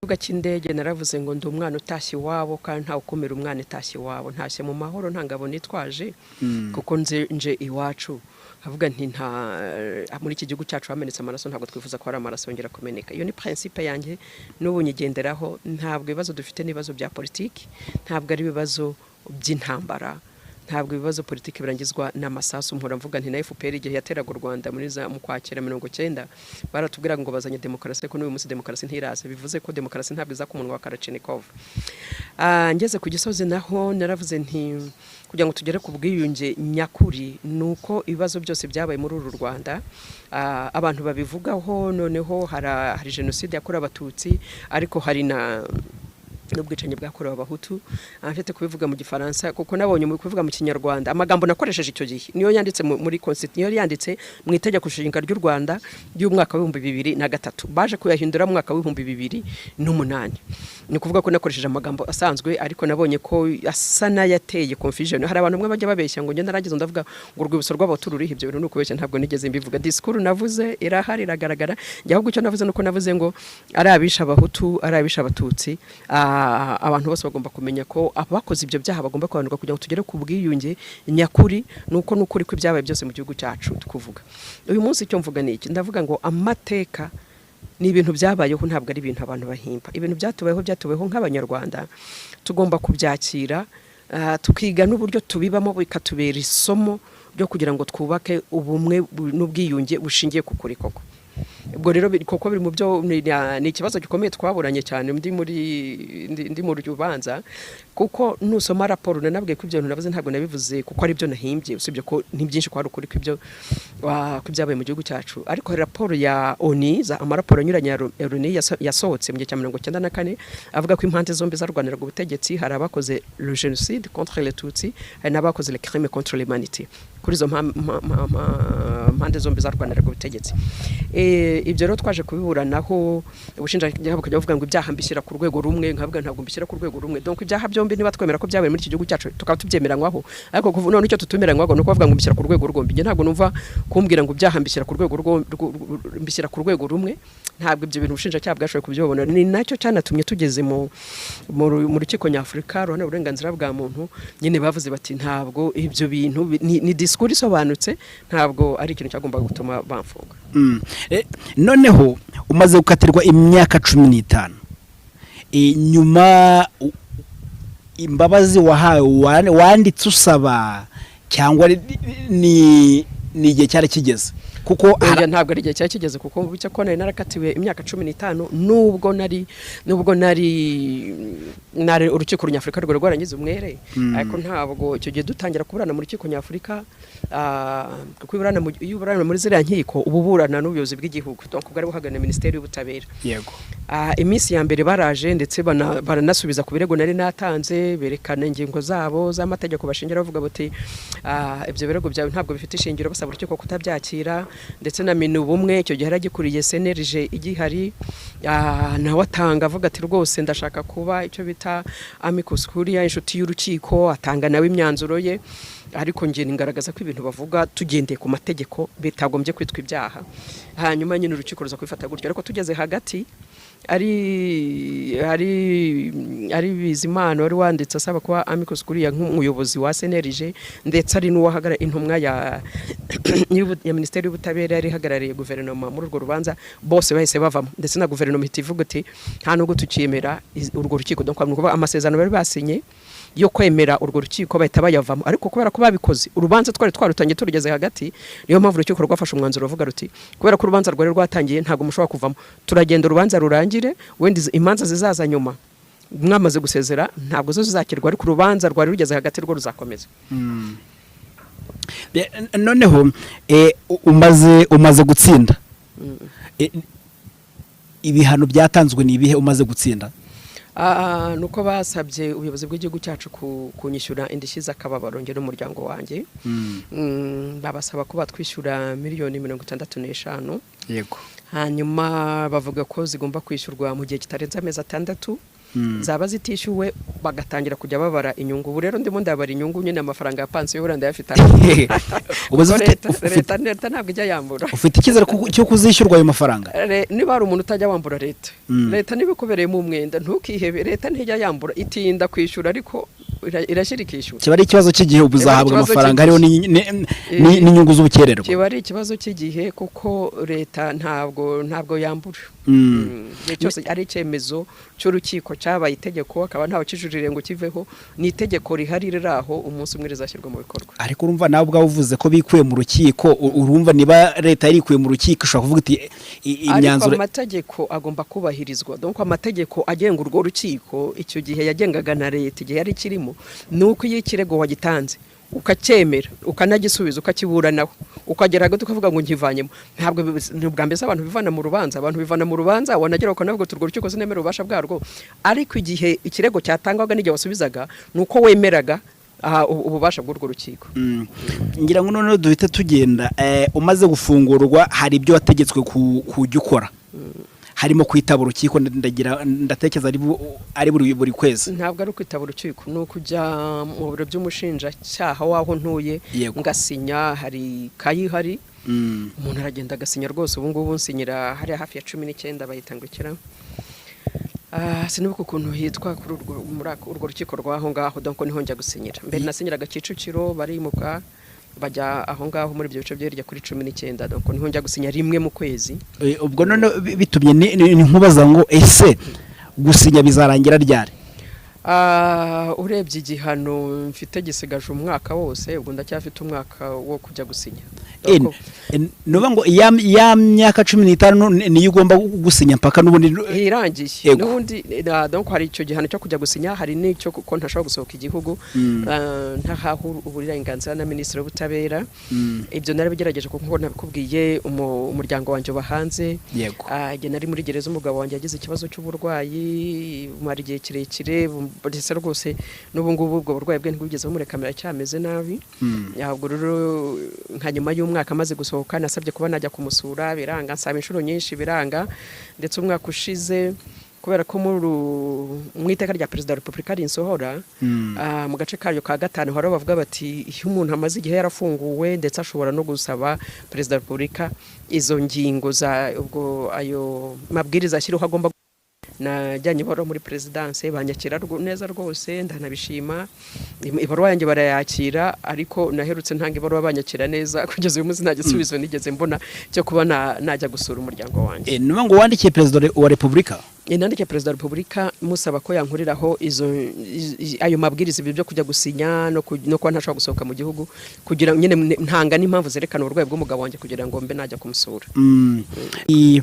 Kibuga cy'indege naravuze ngo ndi umwana utashye iwabo, kandi ntawe ukumira umwana utashye iwabo. Ntashye mu mahoro, nta ngabo nitwaje, kuko nze nje iwacu. Nkavuga nti nta muri iki gihugu cyacu hamenetse amaraso, ntabwo twifuza ko hari amaraso yongera kumeneka. Iyo ni principe yanjye, n'ubu nyigenderaho. Ntabwo ibibazo dufite n'ibibazo bya politiki, ntabwo ari ibibazo by'intambara, ntabwo ibibazo politiki birangizwa n'amasasu. Mpora mvuga nti na FPR igihe yateraga u Rwanda muri za mu Kwakira 90, baratubwiraga ngo bazanye demokarasi, ariko n'uyu munsi demokarasi ntiraza. Bivuze ko demokarasi ntabwo iza ku munwa wa Kalachnikov. Ngeze ku Gisozi naho naravuze nti kugira ngo tugere ku bwiyunge nyakuri ni uko ibibazo byose byabaye muri uru Rwanda abantu babivugaho. Noneho hari jenoside yakorewe Abatutsi, ariko hari na n'ubwicanyi bwakorewe Abahutu. Mfite kubivuga mu Gifaransa kuko nabonye mu kubivuga mu Kinyarwanda, amagambo nakoresheje icyo gihe niyo yanditse muri niyo yanditse mu Itegeko Nshinga ry'u Rwanda ry'umwaka wa 2003, baje kuyahindura mu mwaka wa 2008. Ni ukuvuga ko nakoresheje amagambo asanzwe, ariko nabonye ko asa n'ayateye confusion. Hari abantu bamwe bajya babeshya ngo njye naragize ndavuga ngo urwibutso rw'Abahutu ruriho. Ibyo bintu ni ukubeshya, ntabwo nigeze mbivuga. Discours navuze irahari, iragaragara. Njye ahubwo icyo navuze nuko navuze ngo ari abishe Abahutu, ari abishe Abatutsi, abantu bose bagomba kumenya ko abakoze ibyo byaha bagomba kuhanirwa kugira ngo tugere ku bwiyunge nyakuri. Nuko n'ukuri ko ibyabaye byose mu gihugu cyacu tukuvuga. Uyu munsi icyo mvuga ni iki? Ndavuga ngo amateka ni ibintu byabayeho, ntabwo ari ibintu abantu bahimba. Ibintu byatubayeho, byatubayeho nk'Abanyarwanda, tugomba kubyakira, tukiga n'uburyo tubibamo, bikatubera isomo ryo kugira ngo twubake ubumwe n'ubwiyunge bushingiye ku kuri koko. Ubwo rero koko biri mu byo ni ikibazo gikomeye twaburanye cyane ndi mu rubanza, kuko nusoma raporo, nanabwiye ko ibyo bintu navuze ntabwo nabivuze kuko ari byo nahimbye, usibye ko ni byinshi ko hari ukuri kw'ibyo kw'ibyabaye mu gihugu cyacu. Ariko hari raporo ya ONU, za amaraporo anyuranye ya ONU yasohotse mu gihe cya 94, avuga ko impande zombi zarwaniraga ubutegetsi, hari abakoze le génocide contre les Tutsi, hari n'abakoze le crime contre l'humanité kuri izo mpande zombi zarwaniraga ubutegetsi. Ibyo rero twaje kubiburanaho, ubushinjacyaha bukajya buvuga ngo ibyaha mbishyira ku rwego rumwe, nkavuga ntabwo mbishyira ku rwego rumwe. Donc ibyaha byombi niba twemera ko byabaye muri iki gihugu cyacu, tukaba tubyemeranywaho, ariko none icyo tutemeranywaho ni ukuvuga ngo mbishyira ku rwego rwombi. Njye ntabwo numva kumbwira ngo ibyaha mbishyira ku rwego mbishyira ku rwego rumwe. Ntabwo ibyo bintu ubushinjacyaha bwashoboye kubyibona. Ni nacyo cyanatumye tugeze mu Rukiko Nyafurika ruharanira uburenganzira bwa muntu, nyine bavuze bati ntabwo ibyo bintu ni discours isobanutse, ntabwo ari ikintu cyagombaga gutuma bamfunga. Noneho umaze gukatirwa imyaka 15, nyuma imbabazi wahawe wanditse usaba, cyangwa ni igihe cyari kigeze kuko Oya, ntabwo ari igihe cyari kigeze, kuko bityo ko nari narakatiwe imyaka 15, nubwo nari urukiko Nyafurika rwari rwarangize umwere. Ariko ntabwo icyo gihe dutangira kuburana mu Rukiko Nyafurika, kuko iyo uburana muri ziriya nkiko uba uburana n'ubuyobozi bw'igihugu, donc bwari buhagarariye Minisiteri y'Ubutabera. Iminsi ya mbere baraje, ndetse baranasubiza ku birego nari natanze, berekana ingingo zabo z'amategeko bashingira bavuga bati ibyo birego byawe ntabwo bifite ishingiro, basaba urukiko kutabyakira. Ndetse na Minubumwe, icyo gihe yaragikuriye CNLG igihari, nawe atanga avuga ati rwose ndashaka kuba icyo bita amicus curiae, inshuti y'urukiko, atanga nawe imyanzuro ye. Ariko njye ngaragaza ko ibintu bavuga tugendeye ku mategeko bitagombye kwitwa ibyaha. Hanyuma nyine urukiko ruza kubifata gutyo, ariko tugeze hagati, ari Bizimana wari wanditse asaba kuba amicus curiae nk'umuyobozi wa CNLG, ndetse ari n'uwahagarara intumwa ya Minisiteri y'Ubutabera yari ihagarariye guverinoma muri urwo rubanza, bose bahise bavamo. Ndetse na guverinoma ihita ivuga iti nta nubwo tukiyemera urwo rukiko. Donc ni ukuvuga amasezerano bari basinye yo kwemera urwo rukiko bahita bayavamo. Ariko kubera ko babikoze urubanza twari twarutangiye turugeze hagati, niyo mpamvu urukiko rwafashe umwanzuro ruvuga ruti kubera ko urubanza rwari rwatangiye, ntabwo mushobora kuvamo, turagenda urubanza rurangire. Wenda imanza zizaza nyuma mwamaze gusezera ntabwo zo zizakirwa, ariko urubanza rwari rugeze hagati rwo ruzakomeza. Noneho umaze gutsinda, ibihano byatanzwe ni ibihe umaze gutsinda? Nuko basabye ubuyobozi bw'igihugu cyacu kunyishyura indishyi z'akababaro njye n'umuryango wanjye. Babasaba ko batwishyura miliyoni 65. Hanyuma bavuga ko zigomba kwishyurwa mu gihe kitarenze amezi 6. Zaba zitishyuwe, bagatangira kujya babara inyungu. Ubu rero ndimo ndabara inyungu nyine, amafaranga ya pansiyo buriya ndayafite. Ubu Kuko leta ntabwo ijya yambura. Ufite icyizere cyo kuzishyurwa ayo mafaranga? Niba hari umuntu utajya wambura leta, leta niba ikubereyemo umwenda, ntukihebe. Leta ntijya yambura, itinda kwishyura, ariko irashyira ikishyura. Kiba ari ikibazo cy'igihe, ubu Kiba ari uzahabwa ikibazo amafaranga hariho n'inyungu z'ubukererwa. Kiba ari ikibazo cy'igihe, kuko leta ntabwo yambura. Igihe cyose ari icyemezo cy'urukiko cyabaye itegeko, akaba ntawe kijurire ngo kiveho, ni itegeko rihari riri aho, umunsi umwe rizashyirwa mu bikorwa. Ariko urumva nawe ubwawe uvuze ko bikuye mu rukiko, urumva niba leta yarikuye mu rukiko, ishobora kuvuga iti Ariko imyanzuro amategeko agomba kubahirizwa. Donc amategeko agenga urwo rukiko icyo gihe yagengaga na leta igihe yari kirimo, ni uko iyo ikirego wagitanze, ukacyemera, ukanagisubiza, ukakiburanaho, ukagera hagati ukavuga ngo nkivanyemo, ntabwo ni ubwa mbere se abantu bivana mu rubanza? Abantu bivana mu rubanza, wanagera ukanavuga uti urwo rukiko sinemera ububasha bwarwo. Ariko igihe ikirego cyatangwaga n'igihe wasubizaga, ni uko wemeraga ububasha bw'urwo rukiko. Ngira ngo noneho duhite tugenda. Umaze gufungurwa, hari ibyo wategetswe kujya ukora, harimo kwitaba urukiko, ndagira ndatekereza ari buri kwezi. Ntabwo ari ukwitaba urukiko, ni ukujya mu biro by'umushinjacyaha w'aho ntuye, ngasinya. Hari kayi ihari, umuntu aragenda agasinya rwose. Ubu ngubu nsinyira hariya hafi ya 19, bayita ngo ikira, sinibuka ukuntu hitwa kuri urwo, muri urwo rukiko rw'aho ngaho. Donc niho njya gusinyira. Mbere nasinyiraga Kicukiro, barimuka bajya aho ngaho muri ibyo bice byo hirya kuri 19. Donc niho njya gusinya rimwe mu kwezi. Ubwo none bitumye ni nkubaza ngo ese gusinya bizarangira ryari? Urebye igihano mfite gisigaje umwaka wose, ubwo ndacyafite umwaka wo kujya gusinya. Nuvuga ngo ya myaka 15 niyo ugomba gusinya mpaka n'ubundi? Irangiye. N'ubundi donc hari icyo gihano cyo kujya gusinya, hari n'icyo kuko ntashobora gusohoka igihugu ntahawe uburenganzira na minisitiri w'ubutabera. Ibyo narabigerageje, kuko nabikubwiye, umuryango wanjye uba hanze. Igihe nari muri gereza, umugabo wanjye yagize ikibazo cy'uburwayi, bumara igihe kirekire, ndetse rwose n'ubu ngubu ubwo burwayi bwe ntibwigeze bumurekamira, cyameze nabi. Ubwo rero nka nyuma y'umwaka amaze gusohoka, nasabye kuba najya kumusura, biranga. Nsaba inshuro nyinshi, biranga. Ndetse umwaka ushize, kubera ko mu iteka rya Perezida wa Repubulika rinsohora, mu gace karyo ka gatanu hari aho bavuga bati iyo umuntu amaze igihe yarafunguwe, ndetse ashobora no gusaba Perezida wa Repubulika izo ngingo za ubwo ayo mabwiriza ashyiriho agomba. Najyanye ibaruwa muri perezidanse, banyakira neza rwose, ndanabishima. Ibaruwa yanjye barayakira, ariko naherutse ntanga ibaruwa banyakira neza, kugeza uyu munsi nta gisubizo nigeze mbona cyo kuba najya gusura umuryango wanjye. Nuvuga ngo wandikiye Perezida wa Repubulika? Nandikiye Perezida wa Repubulika musaba ko yankuriraho izo ayo mabwiriza, ibyo byo kujya gusinya no kuba ntashobora gusohoka mu gihugu, kugira nyine ntanga n'impamvu zerekana uburwayi bw'umugabo wanjye, kugira ngo mbe najya kumusura.